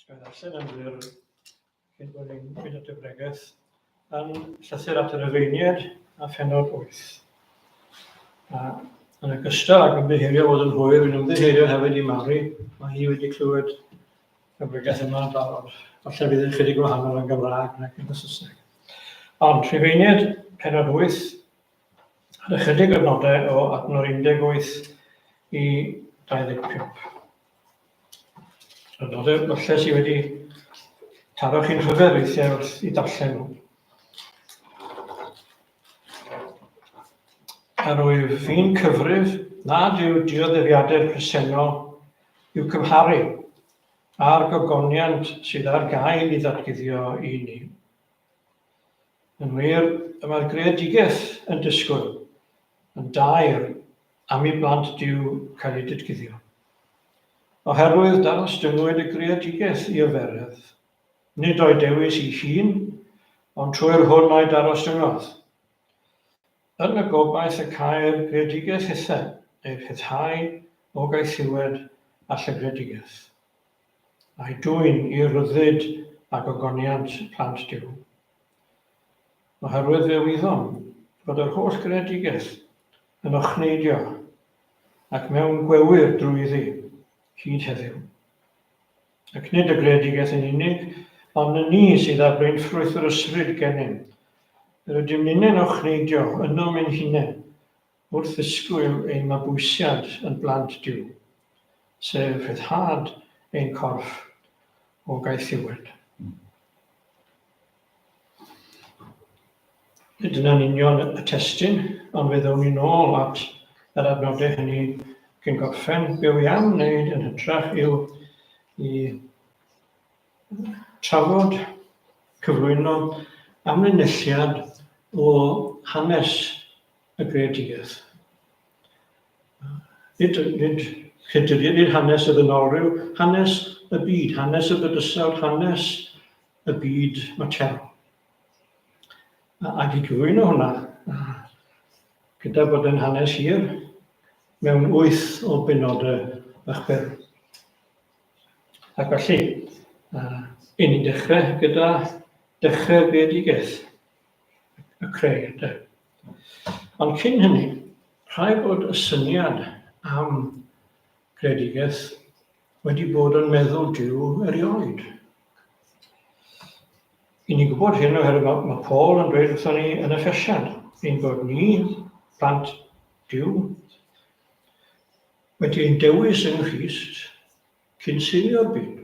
Os ga i ddarllen yn fyr cyn bod ni'n mynd at y bregeth, yn llythyr at y Rufeiniaid a phenod 8. A yn ogystal ag ymddiheurio fod yn hwyr, fi'n ymddiheurio hefyd i Mari, mae hi wedi clywed y bregeth yma yn barod. Falle bydd yn chydig wahanol yn Gymraeg nag yn y Saesneg. Ond Rhufeiniaid, penod 8, ar ychydig adnodau o adnod 18 i 25. Adnodau falle sydd wedi taro chi'n rhyfedd weithiau wrth i darllen nhw. Yr wyf fi'n cyfrif nad yw dioddefiadau'r presennol i'w cymharu â'r gogoniant sydd ar gael i ddatguddio i ni. Yn wir, y mae'r greadigaeth yn disgwyl yn daer am i blant Duw cael eu datguddio. Oherwydd darostyngwyd y greadigaeth i oferedd, nid o'i dewis ei hun, ond trwy'r hwn a'i darostyngodd. Yn y gobaith y câi'r greadigaeth hithau ei rhyddhau o gaethiwed a llygredigaeth, a'i dwyn i ryddid a gogoniant plant Duw. Oherwydd fe wyddom fod yr holl greadigaeth yn ochneidio ac mewn gwewyr drwyddi hyd heddiw. Ac nid y greadigaeth yn unig, ond y ni sydd â blaenffrwyth yr ysbryd gennym. Yr ydym ninnau'n ochneidio ynom ein hunain wrth ddisgwyl ein mabwysiad yn blant Duw, sef rhyddhad ein corff o gaethiwed. Nid dyna'n union y testun, ond fe ddown ni nôl at yr adnodau hynny cyn gorffen. Be wy am wneud yn hytrach yw i trafod, cyflwyno amlinelliad o hanes y greadigaeth. Nid, nid creaduriaid, nid hanes y ddynolryw, hanes y byd, hanes y bydysawd, hanes y byd materol. Ac i gyflwyno hwnna, gyda bod yn hanes hir, mewn wyth o benodau bach byr. Ac felly, uh, i ni'n dechrau gyda dechrau'r greadigaeth, y creu. Ynde? Ond cyn hynny, rhaid bod y syniad am greadigaeth wedi bod yn meddwl Duw erioed. I ni'n gwybod hyn oherwydd mae, mae Paul yn dweud wrthon ni yn Effesiad ein bod ni, plant Duw, wedi ein dewis yng Nghrist cyn seilio'r byd.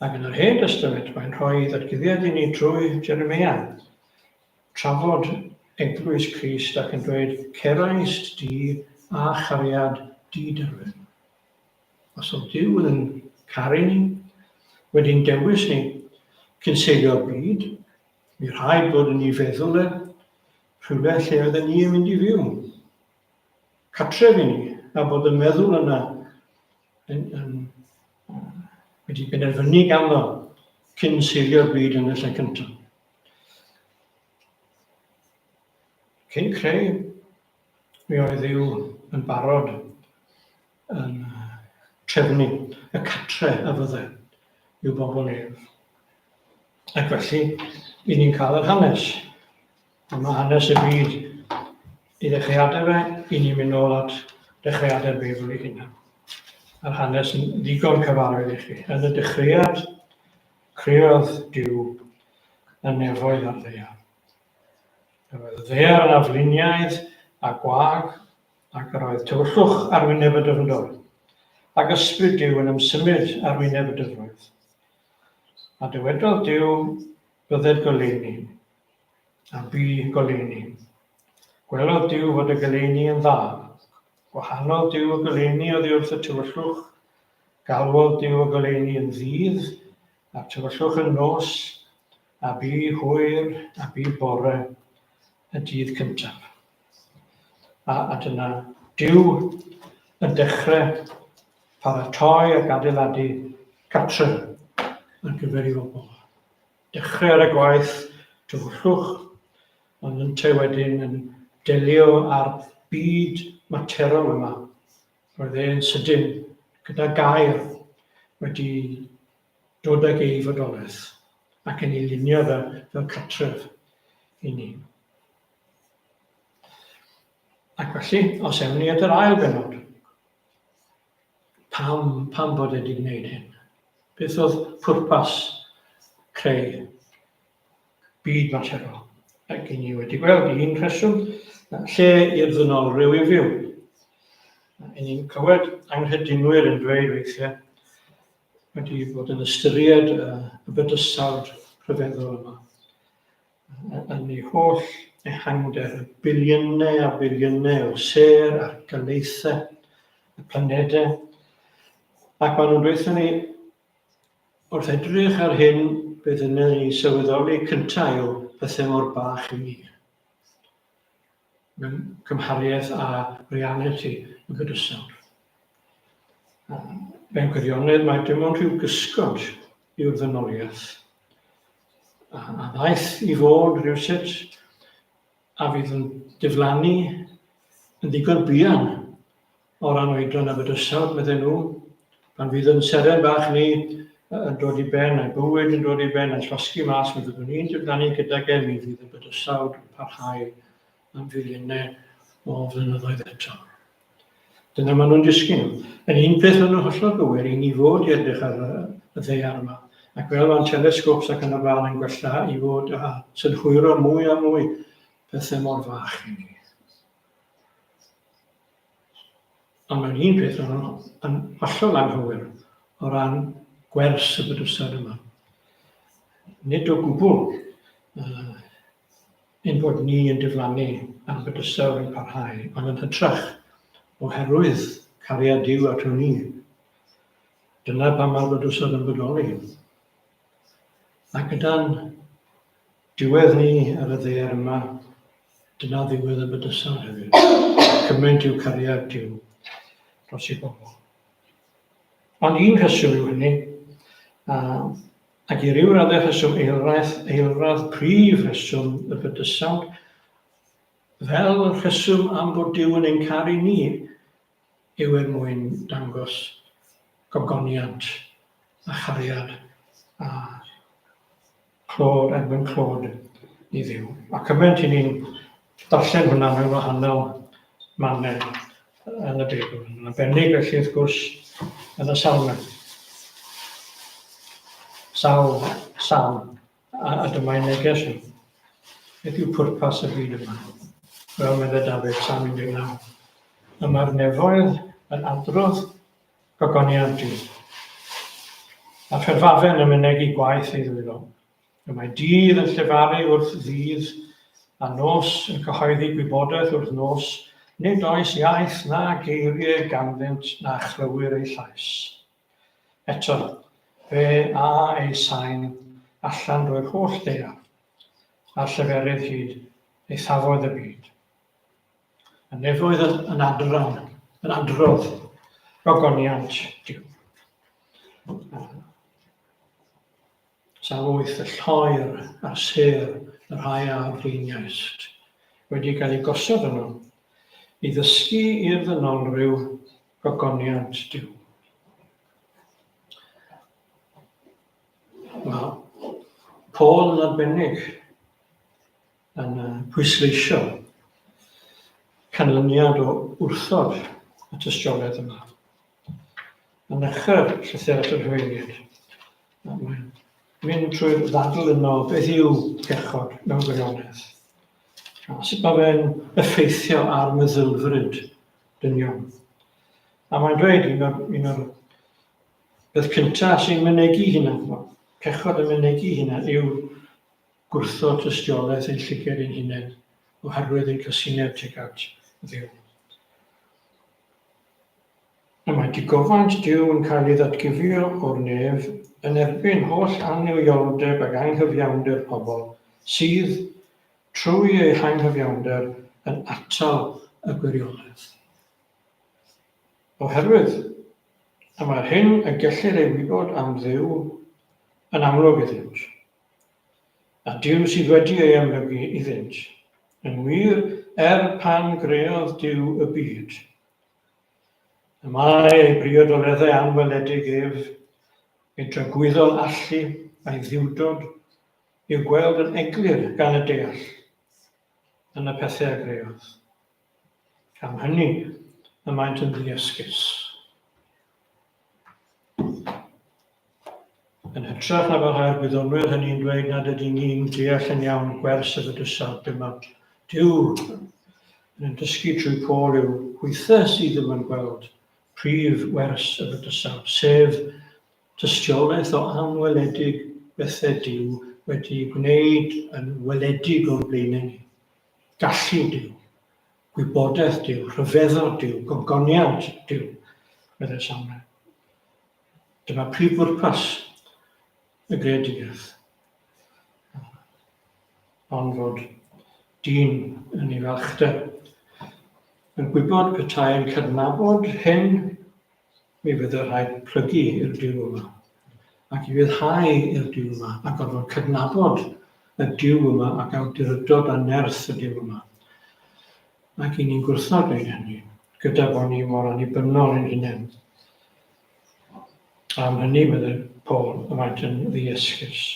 Ac yn yr Hen Destament mae'n rhoi ddatguddiad i ni drwy Jeremia, trafod eglwys Crist ac yn dweud, Ceraist di a chariad di derfyn. Os oedd Duw yn caru ni, wedi'n dewis ni cyn seilio'r byd, mi rhaid bod yn ei feddwl e, rhywle lle oedden ni yn mynd i fyw. Cartref i ni, a bod y meddwl yna yn, yn, wedi benderfynu ganddo cyn seilio'r byd yn y lle cyntaf. Cyn creu, mi oedd Dduw yn barod yn trefnu y catre a fydde i'w bobl ef. Ac felly, i ni'n cael yr hanes. Dyma hanes y byd i ddechreuadau fe, i ni'n mynd nôl at dechreuadau'r Beibl ei hunan. A'r hanes yn ddigon cyfarwydd i chi. Yn y dechreuad, creodd Duw y nefoedd a'r ddaear. Yr oedd y ddaear yn afluniaidd a gwag, ac yr oedd tywyllwch ar wyneb y dyfndoedd, ac ysbryd Duw yn ymsymud ar wyneb y dyfroedd. A dywedodd Duw, bydded goleuni. A bu goleuni. Gwelodd Duw fod y goleuni yn dda. Gwahanodd Duw y goleuni oddi wrth y tywyllwch. Galwodd Duw y goleuni yn ddydd, a'r tywyllwch yn nos, a bu hwyr a bu bore y dydd cyntaf. A, a dyna Duw yn dechrau paratoi ac adeiladu cartref ar gyfer ei bobl. Dechrau ar y gwaith tywyllwch, ond yntau wedyn yn delio â'r byd materol yma. Roedd e'n sydyn, gyda gair. wedi dod ag ei fodolaeth ac yn ei lunio fe fel cartref i ni. Ac felly, os ewn ni at yr ail benod, pam, pam bod e wedi gwneud hyn? Beth oedd pwrpas creu byd materol? Ac i ni wedi gweld un rheswm, lle i'r ddynol rhyw i fyw. I ni'n clywed anghredinwyr yn dweud weithiau, wedi bod yn ystyried y bydysawd rhyfeddol yma. Yn ei holl ehangder, y biliynau a biliynau o sêr a'r galaethau, y planedau. Ac maen nhw'n dweud ni, wrth edrych ar hyn, beth yna ni sylweddoli cyntaf yw pethau mor bach i ni. Mewn cymhariaeth â realiti y bydysawd. Mewn gwirionedd, mae dim ond rhyw gysgod yw'r ddynoliaeth. A ddaeth i fod rhywsut a fydd yn diflannu yn ddigon buan o ran oedran y bydysawd, medden nhw, pan fydd yn seren bach ni yn dod i ben, a'i bywyd yn dod i ben, a'n llosgi mas, mi fyddwn ni'n diflannu gydag e, mi fydd y bydysawd yn parhau am filiynau o flynyddoedd eto. Dyna maen nhw'n disgyn. Yn un peth maen nhw'n hollol gywir i ni fod i edrych ar y, y ddaear yma. Ac fel mae'n telescopes ac yn y blaen yn gwella i fod a synhwyro mwy a mwy pethau mor fach i ni. Ond mewn un peth maen nhw'n yn hollol anghywir o ran gwers y bydysawd yma. Nid o gwbl ein bod ni yn diflannu a'n bydysawd yn parhau, ond yn hytrach, oherwydd cariad Duw ato ni. Dyna pam mae'r bydysawd yn bodoli. A gyda'n diwedd ni ar y ddaear yma, dyna ddiwedd y bydysawd hefyd. Cymaint yw cariad Duw dros ei bobl. Ond un rheswm yw hynny, a Ac i ryw raddau rheswm eilradd, eilradd prif rheswm y bydysawd, fel rheswm am fod Duw yn ein caru ni, yw er mwyn dangos gogoniant a chariad a clod er mwyn clod i Dduw. A cymaint i ni'n darllen hwnna mewn wahanol mannau yn y Beibl. Yn arbennig felly wrth gwrs yn y Salmau. Sawl salm, a, a dyma'i neges nhw. Beth yw pwrpas y byd yma? Wel, meddai Dafydd, Salm 19. Y mae'r nefoedd yn adrodd gogoniant Duw. A pherfafen yn mynegi gwaith ei ddwylo. Y mae dydd yn llefaru wrth ddydd, a nos yn cyhoeddi gwybodaeth wrth nos, nid oes iaith na geiriau ganddynt na chlywir eu llais. Eto, fe a ei sain allan drwy'r holl ddaear, a'r lleferydd hyd eithafoedd y byd. Y nefoedd yn, yn adran, yn adrodd gogoniant Duw. Salm 8, y lloer a'r sêr, y rhai a ordeiniaist, wedi cael eu gosod yno, i ddysgu i'r ddynolryw gogoniant Duw. Mae Paul yn arbennig yn pwysleisio canlyniad o wrthod y tystiolaeth yma. Yn nechrau'r llythyr at yr Rhufeiniaid, mae'n mynd trwy'r ddadl yno beth yw pechod mewn gwirionedd. A sut mae fe'n effeithio ar meddylfryd dynion. A mae'n dweud un o'r, un o'r beth cyntaf sy'n mynegi hynna, pechod yn mynegi hynna, yw gwrthod tystiolaeth ein llygaid ein hunain oherwydd ein casineb tuag at Dduw. Y mae digofaint Duw yn cael ei ddatguddio o'r nef yn erbyn holl annuwioldeb ac anghyfiawnder pobl sydd, trwy eu hanghyfiawnder, yn atal y gwirionedd. Oherwydd, y mae'r hyn y gellir ei wybod am Dduw yn amlwg iddynt, A Duw sydd wedi ei amlygu iddynt. Yn wir, er pan greodd Duw y byd. Y mae ei briodoleddau anweledig ef, Ei dragwyddol allu a'i ddiwdod i'w gweld yn eglur gan y deall yn y pethau a greodd. Am hynny y maent yn ddiesgus. Yn hytrach na fel rhai'r gwyddonwyr hynny'n dweud nad ydyn ni'n deall yn iawn gwers y bydysawd, dyma Duw yn dysgu trwy Paul yw hwythau sydd ddim yn gweld prif wers y bydysawd, sef tystiolaeth o anweledig bethau Duw wedi gwneud yn weledig o'n blaenau ni. Gallu Duw, gwybodaeth Duw, rhyfeddod Duw, gogoniant Duw, meddai Samuel. Dyma prif bwrpas y greadigaeth. Ond fod dyn yn ei falchder yn gwybod petai yn cydnabod hyn, mi fydde rhaid plygu i'r Duw yma, ac i fyddhau i'r Duw yma, ac gorfod cydnabod y Duw yma ac awdurdod a nerth y Duw yma. Ac i ni'n gwrthod gwneud hynny, gyda bod ni mor annibynnol ein hunain. Am hynny, meddai Paul, y maent yn ddiesgus.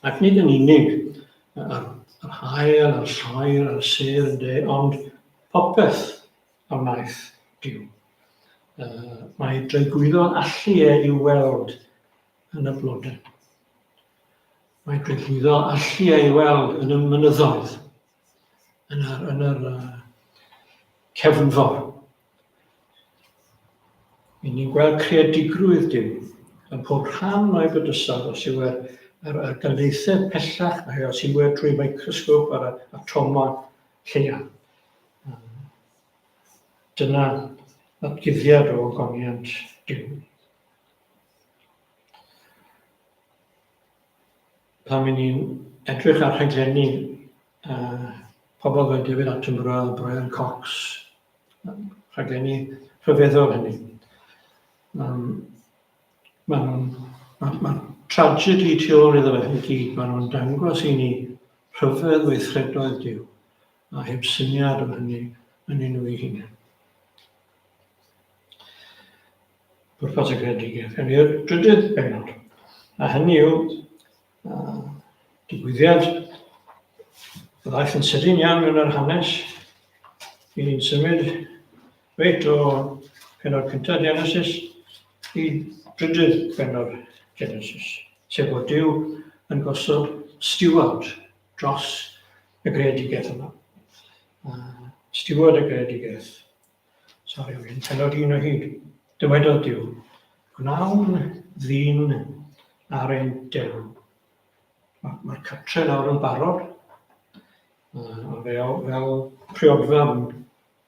Ac nid yn unig yr, yr hael, a'r lloer, a'r sêr yn de, ond popeth a wnaeth Duw. Uh, mae drygwyddo allu e i'w weld yn y blodau. Mae drygwyddo allu e i'w weld yn y mynyddoedd, yn yr, yn yr uh, cefnfor. I ni'n gweld creadigrwydd Duw yn pob rhan o'i bydysawd, os yw yr, yr, yr galaethau pellach, neu os yw e trwy microsgop ar y atomau lleia. Dyna ddatguddiad o ogoniant Duw. Pan ry'n ni'n edrych ar rhaglenni uh, pobl fel David Attenborough a Brian Cox, rhaglenni rhyfeddol hynny. Um, Mae nhw'n ma, ma tragedy tu ôl iddo fe i gyd. Maen nhw'n dangos i ni rhyfedd weithredoedd Duw, a heb syniad o hynny yn nhw eu hunain. Pwrpas y greadigaeth. Hynny yw'r drydydd bennod. A hynny yw digwyddiad ddaeth yn sydyn iawn yn yr hanes. I ni'n symud reit o pennod cyntaf Genesis i drydydd bennod Genesis, sef bod Duw yn gosod steward dros y greadigaeth yma. Steward y greadigaeth. Sori, wy'n pennod un o hyd. Dywedodd Duw, gwnawn ddyn ar ein delw. Mae'r ma cartre nawr yn barod. Uh, fel, fel priodfab yn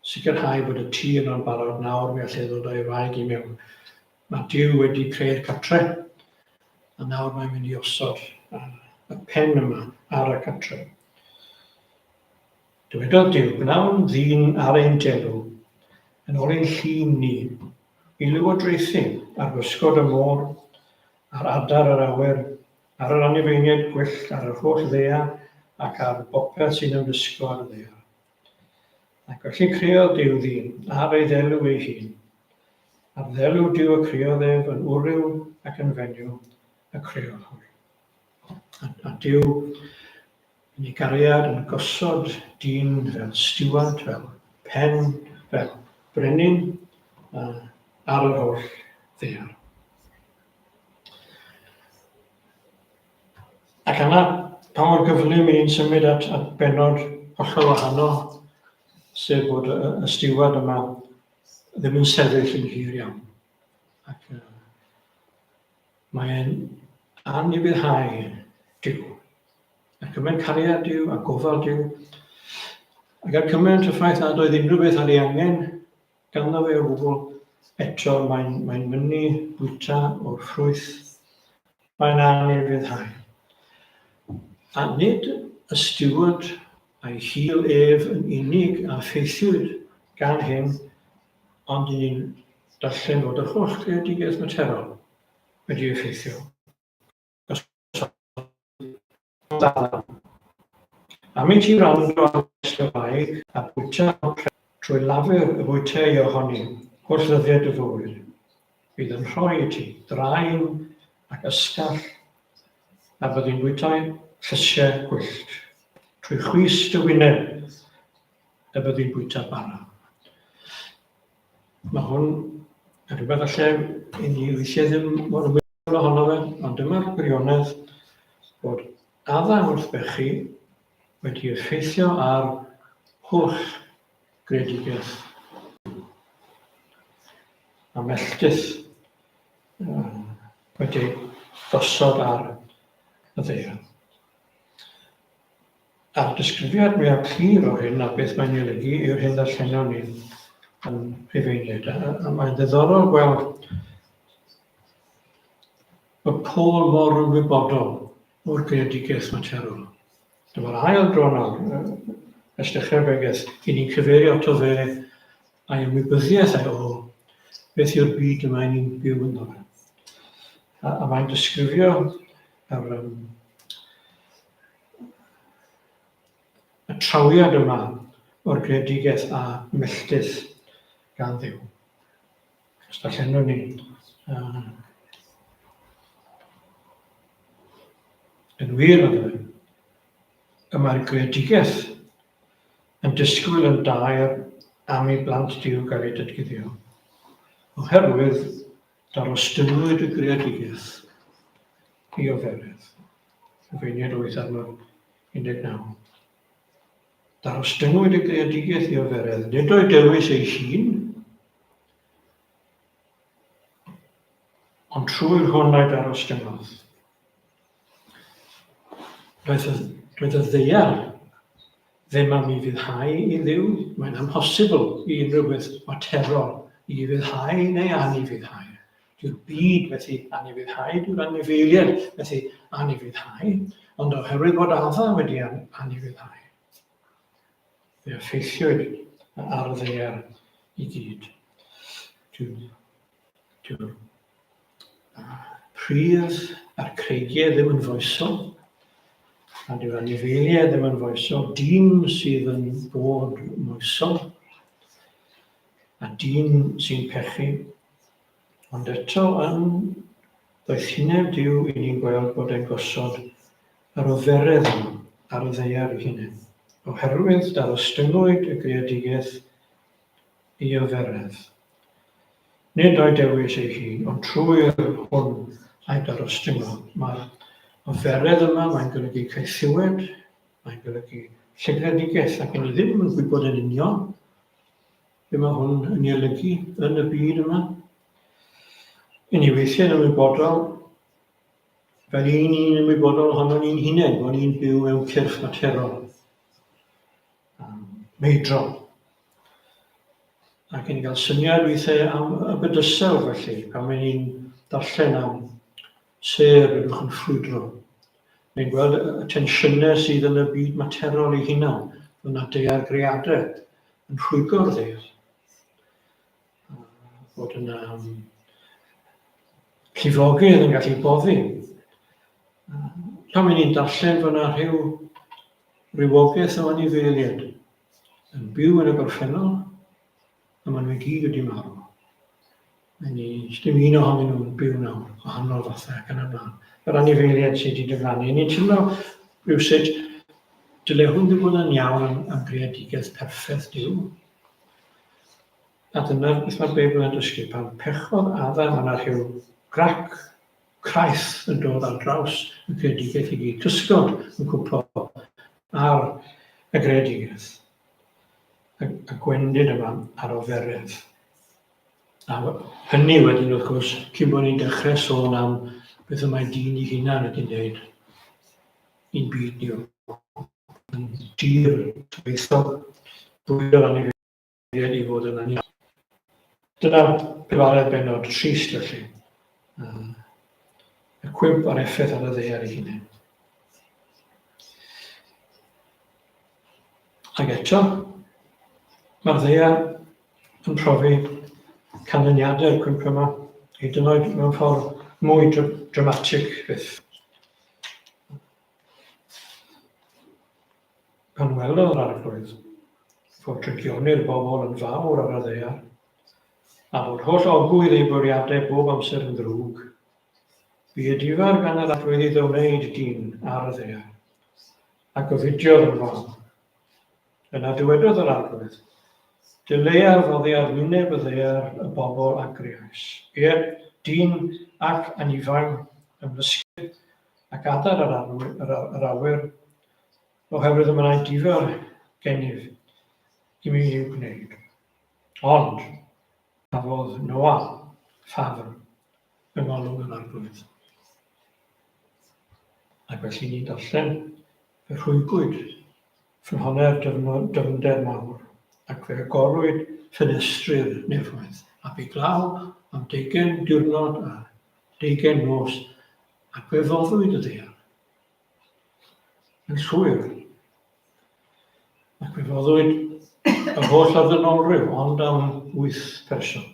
sicrhau bod y tŷ yno'n barod nawr, mi allai ddod o'i wraig i mewn. Mae Duw wedi creu'r cartre, a nawr mae'n mynd i osod y pen yma ar y cartre. Dywedodd Duw, Gwnawn ddyn ar ein delw, yn ôl ein llun ni, i lywodraethu ar bysgod y môr, ar adar yr awyr, ar yr anifeiliaid gwyllt, ar yr holl ddaear, ac ar bopeth sy'n ymlusgo ar y ddaear. Ac felly creodd Duw ddyn ar ei ddelw ei hun. Ar ddelw Duw y creodd ef, yn wryw ac yn fenyw y creodd hwy. A, a Duw Yn ei gariad yn gosod dyn fel stiward, fel pen, fel brenin ar yr holl ddaear. Ac yna, pa mor gyflym i ni'n symud at, at benod hollol wahanol, sef bod y, y stiward yma ddim yn sefyll yn hir iawn. Ac uh, mae'n anufuddhau Duw. Ac cymaint cariad Duw a gofal Duw. Ac er cymaint y ffaith nad oedd unrhyw beth ar ei angen ganddo fe o gwbl, eto mae'n mae mynnu bwyta o'r ffrwyth. Mae'n anufuddhau. A nid y steward a'i hil ef yn unig a ffeithiwyd gan hyn, ond i ni'n darllen fod yr holl greadigaeth materol wedi effeithio. Am i ti wrando ar dy wraig a bwyta trwy lafur y bwytei ohoni holl ddyddiau dy fywyd, bydd yn rhoi i ti ddraen ac ysgall, a byddi'n bwyta llysiau gwyllt. Trwy chwys dy wyneb y byddi'n bwyta bara. Mae hwn yn rhywbeth falle i ni weithiau ddim mor ymwybodol ohono fe, ond dyma'r gwirionedd bod Adda wrth bechu wedi effeithio ar holl greadigaeth a melltith wedi ei gosod ar y ddaear. A'r disgrifiad mwyaf clir o hyn a beth mae'n ei olygu yw'r hyn ddarllenon ni yn Rhufeiniaid. A, a mae'n ddiddorol gweld bod Paul mor ymwybodol o'r greadigaeth materol. Dyma'r ail dro nawr, ers dechrau'r bregeth, i ni'n cyfeirio ato fe a'i ymwybyddiaeth a'i o beth yw'r byd y mae ni'n byw ynddo fe. A, a mae'n disgrifio yr, um, y trawiad yma o'r greadigaeth a melltith gan Dduw. Os darllenwn ni uh, yn wir yn fe, y mae'r greadigaeth yn disgwyl yn daer am i blant Duw gael eu datguddio. Oherwydd darostyngwyd y greadigaeth i oferedd. Rhufeiniaid 8 adnod 19. Darostyngwyd y greadigaeth i oferedd, nid o'i dewis ei hun, ond trwy'r hwn a'i darostyngodd. Roedd y, roedd y ddeiar ddim am i fyddhau i Dduw, mae'n amhosibl i unrhyw beth materol i fyddhau neu anufuddhau. Dyw'r byd methu anufuddhau, dyw'r anifeiliaid methu anufuddhau, ond oherwydd bod Adda wedi anufuddhau, fe effeithiwyd ar y ddaear i gyd. Dyw'r dyw pridd a'r creigiau ddim yn foesol, a dyw'r anifeiliaid ddim yn foesol, dyn sydd yn bod moesol, a dyn sy'n pechu. Ond eto yn ddoethineb Duw i ni'n gweld bod e'n gosod yr oferedd yma ar y ddaear ei hunain, oherwydd darostyngwyd y greadigaeth i oferedd. Nid o'i dewis ei hun, ond trwy'r hwn a'i darostyngo. Mae'r oferedd yma, mae'n golygu caethiwed, mae'n golygu llygredigaeth, ac ni ddim yn gwybod yn union Be mae hwn yn ei olygu yn y byd yma? I ni weithiau'n ymwybodol, fel i ni'n ymwybodol ohono ni'n hunain, bod ni'n byw mewn cyrff materol, meidrol. Ac i ni gael syniad weithiau am y bydysawd felly, pan mae ni'n darllen am sêr byddwch yn ffrwydro. Neu'n gweld y tensiynau sydd yn y byd materol ei hunan, fod yna daeargreadau yn rhwygo'r ddaear. Bod yna llifogydd yn gallu boddi. Pan ni'n darllen fod yna rhyw rywogaeth o anifeiliaid yn byw yn y gorffennol, a maen nhw i gyd wedi marw. Mae ni, dim un ohonyn nhw'n byw nawr, gwahanol fathau ac yn y blaen. Yr anifeiliaid sydd wedi diflannu. Ni'n teimlo rhywsut, dyle hwn ddim bod yn iawn am, am greadigaeth perffaith Duw. A dyna beth mae'r Beibl yn dysgu. Pan pechodd Adam, mae yna rhyw grac, craith yn dod ar draws y greadigaeth i gyd. Cysgod yn cwmpo ar y greadigaeth. Y, y gwendid yma ar oferedd. A hynny wedyn, wrth gwrs, cyn bod ni'n dechrau sôn am beth y mae dyn ei hunan wedi wneud i'n byd ni yn dir toeithog, bwyd o'r anifeiliaid i fod yn anial. Dyna pefaredd bennod trist felly. Y cwymp a'r effaith ar y ddaear ei hunain. Ac eto, mae'r ddaear yn profi canlyniadau'r cwymp yma, hyd yn oed mewn ffordd mwy dramatig fyth. Pan welodd yr arglwydd fod drygioni'r bobl yn fawr ar y ddaear, a bod holl ogwydd eu bwriadau bob amser yn ddrwg, Bu edifar gan yr Arglwydd iddo wneud dyn ar y ddaear, a gofidiodd yn fawr. Yna dywedodd yr Arglwydd, Dyleiaf oddi ar wyneb y ddaear y bobl a greais, ie, dyn ac anifail, ymlusgiaid ac adar yr, yr, yr awyr, oherwydd y mae difar gennyf i mi i'w gwneud. Ond, cafodd Noa ffafr yng ngolwg yr Arglwydd. Ac felly ni'n darllen, fe rhwygwyd ffynhonnau'r dyfnder mawr, ac fe agorwyd ffenestri'r nefoedd, a bu glaw am deugain diwrnod a deugain nos, ac fe foddwyd y ddaear yn llwyr. Ac fe foddwyd yr holl arddynolryw ond am wyth person.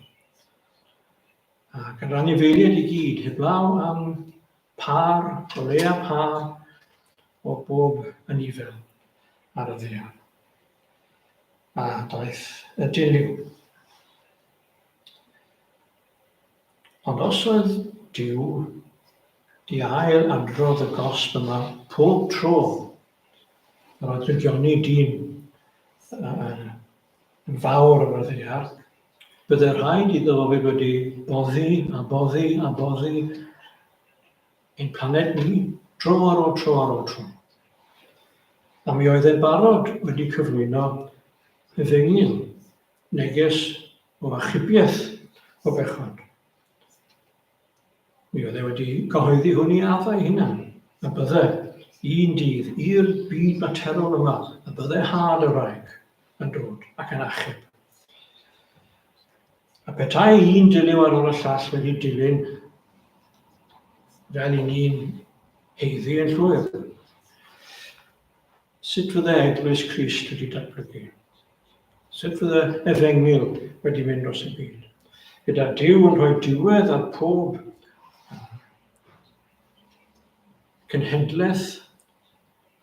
Ac yr anifeiliaid i gyd, heblaw am pâr, o leia pâr, o bob anifel ar y ddaear. A daeth y dilyw. Ond os oedd Duw di ail adrodd y gosb yma pob tro yr oedd drygioni dyn yn fawr ar y ddaear, bydde rhaid iddo fo fod wedi boddi a boddi a boddi ein planed ni dro ar ôl tro ar ôl tro. A mi oedd e'n barod wedi cyflwyno efengyl, neges o achubiaeth o bechod. Mi oedd e wedi cyhoeddi hwn i Adda ei hunan, y bydde un dydd i'r byd materol yma, y bydde had y wraig yn dod ac yn achub. A petai un dilyw ar ôl y llall wedi dilyn fel i ni'n heiddi yn llwyr. Sut fydde Eglwys Crist wedi datblygu? Sut fydde Efengyl wedi mynd dros y byd? Gyda Duw yn rhoi diwedd ar pob cenhedlaeth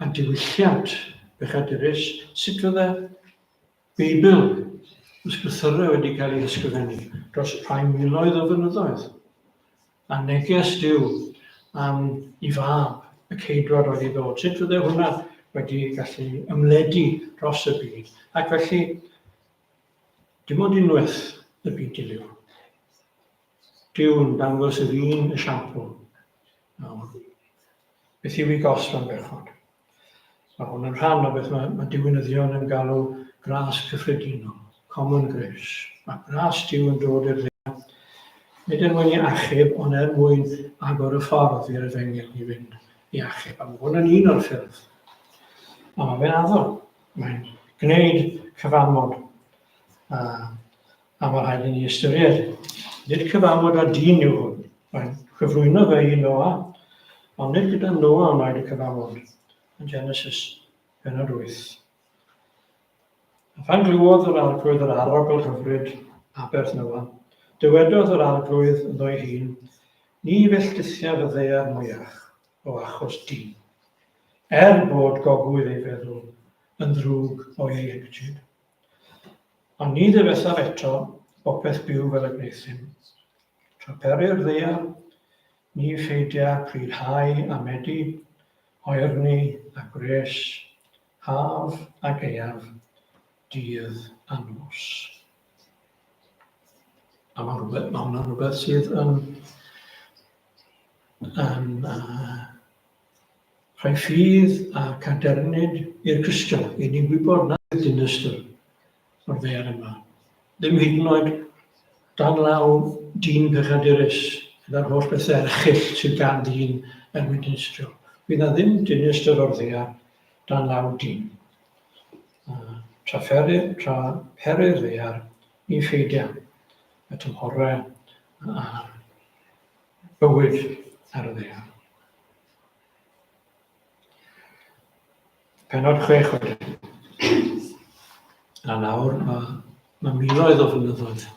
a diwylliant bechadurus, sut fydde Beibl, ysgrythyrau wedi cael eu hysgrifennu dros rhai miloedd o flynyddoedd, a neges Duw am i fab y ceidwad oedd i ddod. Sut fydde hwnna wedi gallu ymledu dros y byd? Ac felly, dim ond unwaith y byd diliw. Duw'n dangos yr un esiampl nawr. Beth yw ei gosb am bechod? Mae hwn yn rhan o beth mae, mae diwinyddion yn galw gras cyffredinol, common grace. Mae gras Duw yn dod i'r ddaear, nid er mwyn i achub, ond er mwyn agor y ffordd i'r efengyl i fynd i achub. A mae hwn yn un o'r ffyrdd. A mae fe'n addo. Mae'n gwneud cyfamod. A, a mae rhaid i ni ystyried. Nid cyfamod â dyn yw hwn. Mae'n cyflwyno fe i Noa, ond nid gyda Noa wnaed y cyfamod yn Genesis pennod 8. A phan glywodd yr arglwydd yr arogl hyfryd aberth Noa, dywedodd yr arglwydd ynddo'i hun, Ni felltithiaf y ddaear mwyach o achos dyn, er bod gogwydd ei feddwl yn ddrwg o'i ieuenctid. Ond ni ddifethaf eto bopeth byw fel y gwneuthum. Tra pery'r ddaear, ni pheidia pryd hau a medi, oerni a gwres, haf a gaeaf, dydd a nos. A mae rhywbeth, mae hwnna'n rhywbeth sydd yn, yn uh, rhoi ffydd a cadernid i'r Cristion, i ni wybod na fydd dinistr o'r ddaear yma. Ddim hyd yn oed dan law dyn pechadurus, gyda'r holl bethau erchyll sydd gan ddyn er mwyn dinistrio. Fydd na ddim dinistr o'r ddaear dan law dyn. Tra ferir, tra pery'r ddaear, ni pheidia y tymhorau a'r bywyd ar y ddaear. Pennod 6 wedyn. A nawr mae, mae miloedd o flynyddoedd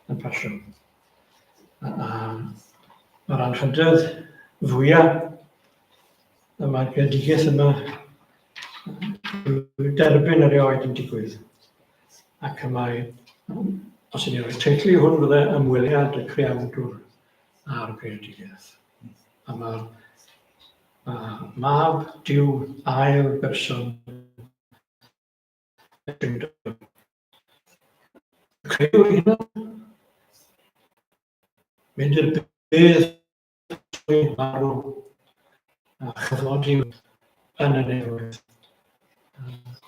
yn pasio. A, a mae'r anrhydedd fwyaf y mae'r greadigaeth yma derbyn erioed yn digwydd. Ac y mae, os y'n ni roi teitl i hwn, fydde ymweliad y creawdwr a'r greadigaeth. A mae'r ma mab Duw ail berson y Drindod. Y creuwr ei hunan, mynd i'r bedd trwy marw a chyfodi yn y nefoedd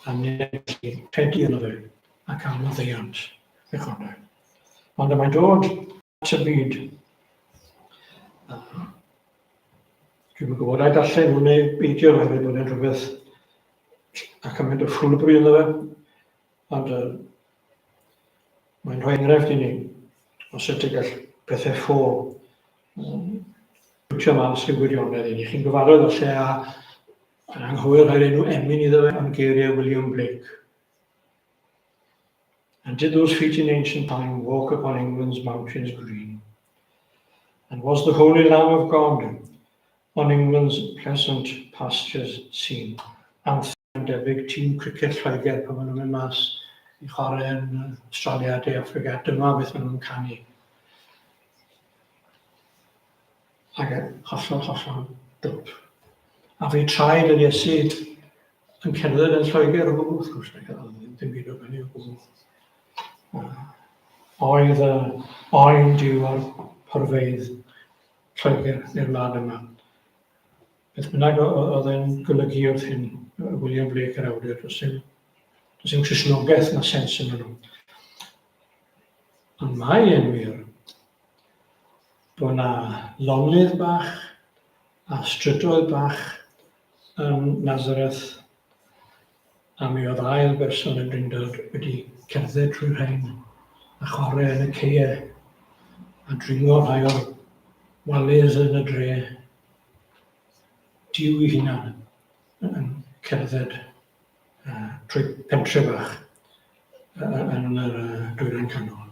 a ni'n gallu credu yno fe a cael maddeuant pechodau. Ond y mae'n dod at y byd. Dwi'm yn gwybod ai darllen hwn neu beidio oherwydd bod e'n rhywbeth a cymaint o ffwlbri ynddo fe. Ond mae'n rhoi enghraifft i ni o sut y gall pethau ffôl bwtio mas rhyw wirionedd i ni. Chi'n gyfarwydd falle â yn anghywir rhoi'r enw emyn iddo fe, ond geiriau William Blake. And did those feet in ancient time walk upon England's mountains green? And was the holy Lamb of God on England's pleasant pastures seen? Anthem debyg tîm cricket Lloegr pan maen nhw'n mynd mas i chwarae yn Australia a De Affrica. Dyma beth maen nhw'n canu. Ac e, hollol, hollol dwp. A fe traed yr Iesu yn cerdded yn Lloegr o gwbl, wrth gwrs, ddim byd o hynny o gwbl. Oedd y oen Duw ar porfeydd Lloegr neu'r wlad yma. Beth bynnag oedd e'n golygu wrth hyn, William Blake yr awdur, does dim, does dim Cristnogaeth na sens yn nhw. Ond mae e'n wir bod 'na lonydd bach a strydoedd bach yn Nazareth, a mi oedd ail berson y Drindod wedi cerdded trwy'r rhain a chwarae yn y ceie a dringo rhai o'r waliz yn y dre. Duw ei hunan yn cerdded trwy pentre bach yn yr Dwyrain Canol.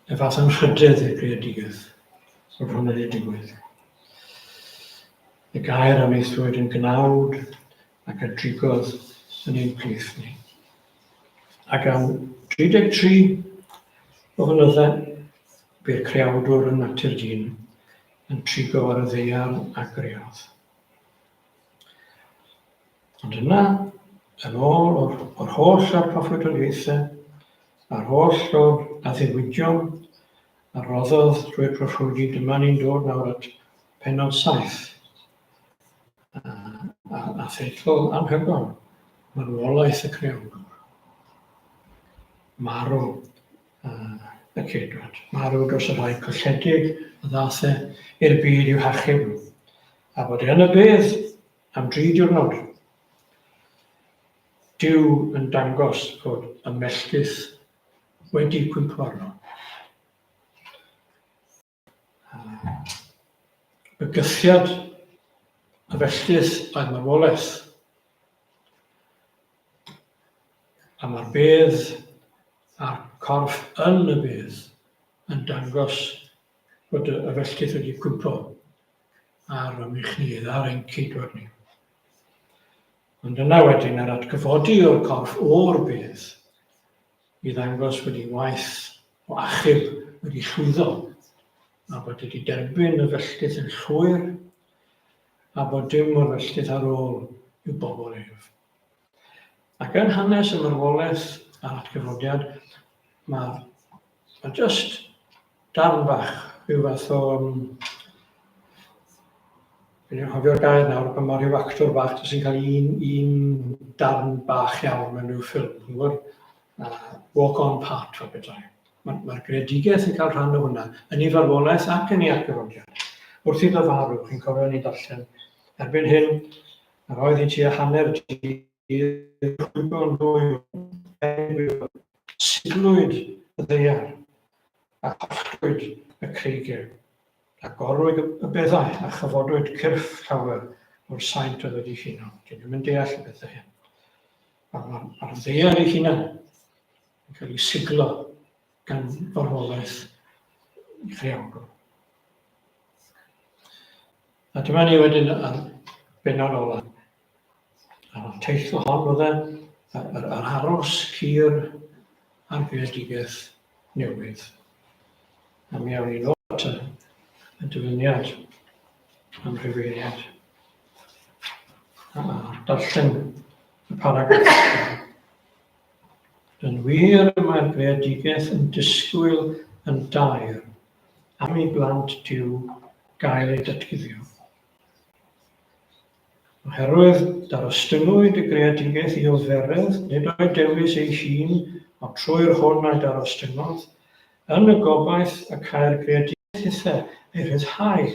Y fath anrhydedd i'r greadigaeth bod hwn wedi digwydd. Y gair a wnaethwyd yn gnawd ac a drigodd yn ein plith ni. Ac am 33 o flynyddau, bu'r creawdwr yn natur dyn yn trigo ar y ddaear a greodd. Ond yna, yn ôl o'r, or holl o'r proffwydoliaethau, a'r holl o'r addewidion a roddodd drwy'r proffwydi, dyma ni'n dod nawr at penod 7, a, a, a theitl anhygoel, Marwolaeth y Creawdwr. Marw y ceidwad. Marw dros y rhai colledig a ddaeth e i'r byd i'w hachub nhw. A bod e yn y bedd am dri diwrnod. Duw yn dangos fod y melltith wedi cwympo arno. Bygythiad y felltith oedd marwolaeth. A mae'r bedd a'r corff yn y bedd yn dangos bod y felltith wedi cwympo ar y meichnydd, ar ein ceidwad ni. Ond yna wedyn yr atgyfodi o'r corff o'r bedd i ddangos bod ei waith o achub wedi llwyddo a bod wedi derbyn y felltith yn llwyr a bod dim o'r felltith ar ôl i'w bobl ef. Ac yn hanes y marwolaeth a'r atgyfodiad, mae, mae just darn bach, rhyw fath o... Um, Fi'n anghofio'r gair nawr, pan mae rhyw actor bach jyst yn cael un, un darn bach iawn mewn rhyw ffilm, chi'n gwybod? Walk-on part fel petai. Mae'r mae greadigaeth yn cael rhan o hwnna, yn ei farwolaeth ac yn ei atgyfodiad. Wrth iddo farw, chi'n cofio ni darllen, erbyn hyn, yr oedd hi tua hanner dydd, rhwygo'n ddwy, siglwyd y ddaear, a holltwyd y creigiau. Agorwyd y beddau a chyfodwyd cyrff llawer o'r saint oedd wedi huno. Dyn nhw'n deall y bethau hyn. Mae'r ma, ma ddaear ei hunan yn cael ei siglo gan farwolaeth ei chreawdwr. A dyma ni wedyn ar bennod ola. A'r teitl hon oedd e, yr, yr aros hir a'r greadigaeth newydd. A mi awn ni nôl at y y dyfyniad am Rhufeiniad. A darllen y paragraff. Yn wir, mae'r greadigaeth yn disgwyl yn daer am i blant Duw gael eu datguddio. Oherwydd darostyngwyd y greadigaeth i oferedd, nid o'i dewis ei hun, ond trwy'r hwn a'i darostyngodd, yn y gobaith y câi'r greadigaeth hithe ei rhyddhau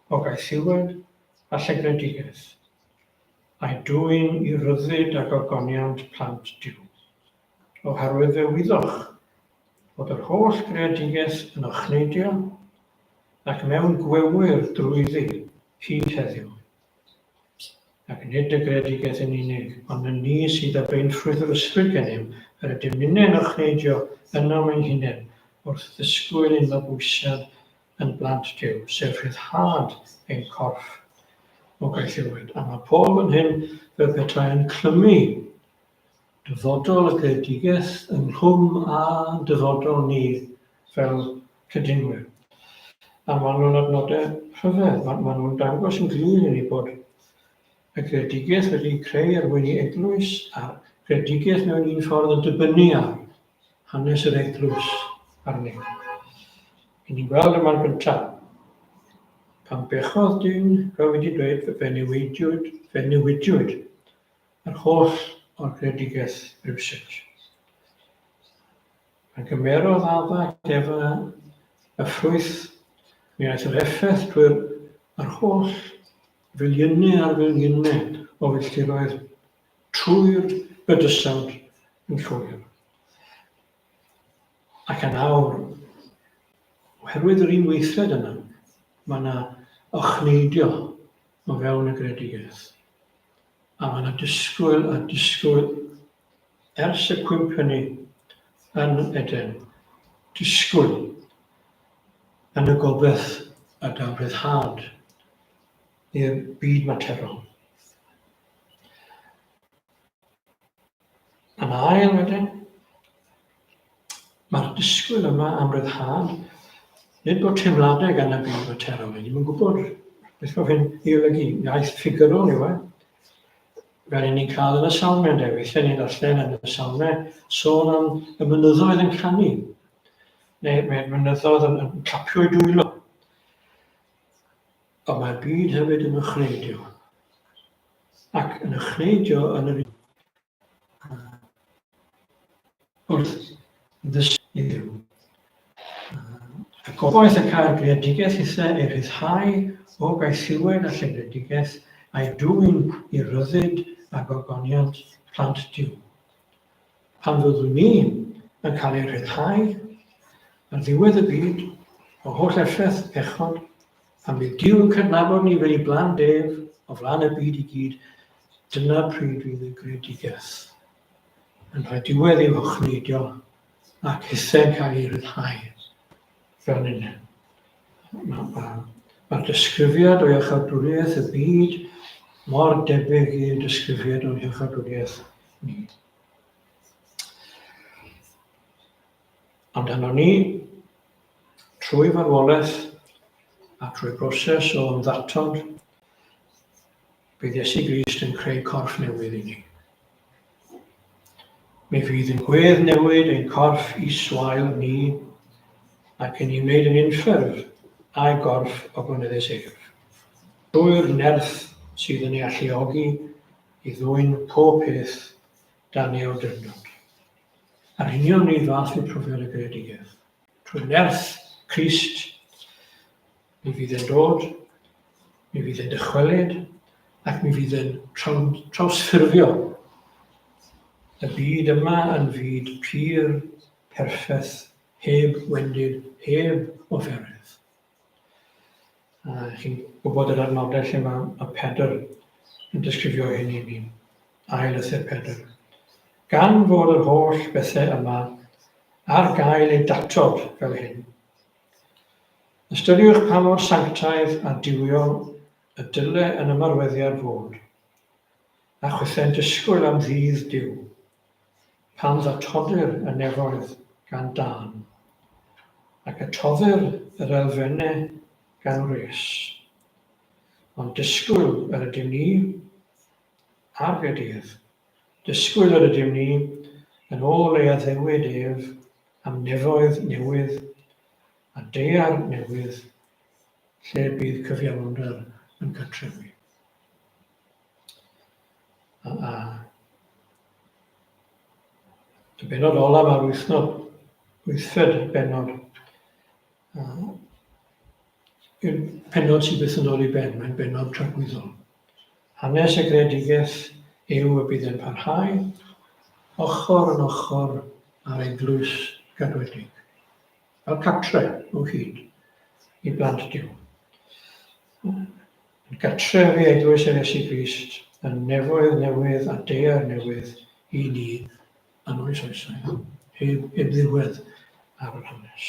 o gaethiwed a llygredigaeth, a'i dwyn i ryddid a gogoniant plant Duw. Oherwydd fe wyddoch fod yr holl greadigaeth yn ochneidio ac mewn gwewyr drwyddi hyd heddiw. Ac nid y greadigaeth yn unig, ond y ni sydd â beinffrwyth yr ysbryd gennym, yr ydym ninnau'n ochneidio ynom ein hunain wrth ddisgwyl ein mabwysiad yn blant Duw, sef rhyddhad ein corff o gaethiwed. A mae Paul fan hyn fel petai yn clymu Dyfodol y greadigaeth ynghlwm â dyfodol ni fel cydunwyr. A maen nhw'n adnodau rhyfedd. Maen, maen nhw'n dangos yn glir i ni bod y greadigaeth wedi creu er mwyn i eglwys a'r greadigaeth mewn un ffordd yn dibynnu ar hanes yr eglwys arni. I ni'n gweld yma'n gyntaf, pan bechodd dyn, fel wedi dweud, fe newidiwyd, fe newidiwyd yr holl o'r greadigaeth rywsut. Pan gymerodd Adda ac Efa y ffrwyth, mi aeth yr effaith drwy'r yr holl filiynau ar filiynau o filltiroedd trwy'r bydysawd yn llwyr. Ac yn awr, oherwydd yr un weithred yna, mae yna ochneidio o fewn y greadigaeth. A mae yna disgwyl a disgwyl ers y cwymp hynny yn Eden. Disgwyl yn y gobaith y daw rhyddhad i'r byd materol. Yn ail wedyn, mae'r disgwyl yma am ryddhad, nid bod teimladau gan y byd materol, ni ddim yn gwybod beth mae hyn i olygu, iaith ffigurol yw e, fel i ni'n cael yn y salmau ynde, weithiau ni'n darllen yn y salmau sôn am y mynyddoedd yn canu, neu mae'r mynyddoedd yn, yn clapio i dwylo. Ond mae'r byd hefyd yn ochneidio. Ac yn ochneidio yn yr wrth ddysgu i Dduw. Y gobaith y cael greadigaeth hithau ei rhyddhau o gaethiwed a llygredigaeth a'i dwyn i ryddid a gogoniant plant Duw. Pan fyddwn ni yn cael ei rhyddhau ar ddiwedd y byd o holl effaith pechod, Pan fydd Duw yn cydnabod ni fel ei blant ef o flaen y byd i gyd, dyna pryd fydd y greadigaeth yn rhoi diwedd i'w hochneiddio ac hithau'n cael ei ryddhau fel ninne. Mae'r ma, ma disgrifiad o iachawdwriaeth y byd mor debyg i'r disgrifiad o'n hiachawdwriaeth ni. Ond arnon ni, trwy farwolaeth a trwy broses o ymddatod, bydd Iesu Grist yn creu corff newydd i ni. Mi fydd yn gwedd newid ein corff iswael ni ac yn ei wneud yn unffurf a'i gorff ogoneddus ef. Trwy'r nerth sydd yn ei alluogi i ddwyn pob peth dan ei awdurdod. A'r union un fath yw profiad y greadigaeth. Trwy nerth Crist, mi fydd e'n dod, mi fydd e'n dychwelyd, ac mi fydd e'n trawsffurfio y byd yma yn fyd pur, perffaith, heb wendid, heb oferedd. A chi'n gwybod yr adnodau lle mae, mae Pedr yn disgrifio hyn i ni. Ail lythyr Pedr. Gan fod yr holl bethau yma ar gael eu datod fel hyn, ystyriwch pa mor sanctaidd a duwiol y dyle yn ymarweddiad fod, a chwithau'n disgwyl am ddydd Duw, pan ddatodir y nefoedd gan dân, ac y toddir yr elfennau. gan wres. Ond disgwyl yr ydym ni ar Gaerdydd. Disgwyl yr ydym ni yn ôl ei addewid ef am nefoedd newydd a daear newydd lle bydd cyfiawnder yn cartrefu. A, a y benod olaf ar wythnos, wythfed benod, yw'r pennod sydd byth yn dod i ben, mae'n bennod tragwyddol. Hanes y greadigaeth yw y bydd e'n parhau ochr yn ochr â'r eglwys gadwedig, fel cartre o hyd i blant Duw. Yn gartref i eglwys yr Iesu Grist, yn nefoedd newydd a daear newydd i ni yn oes oesau, heb, heb ddiwedd ar yr hanes.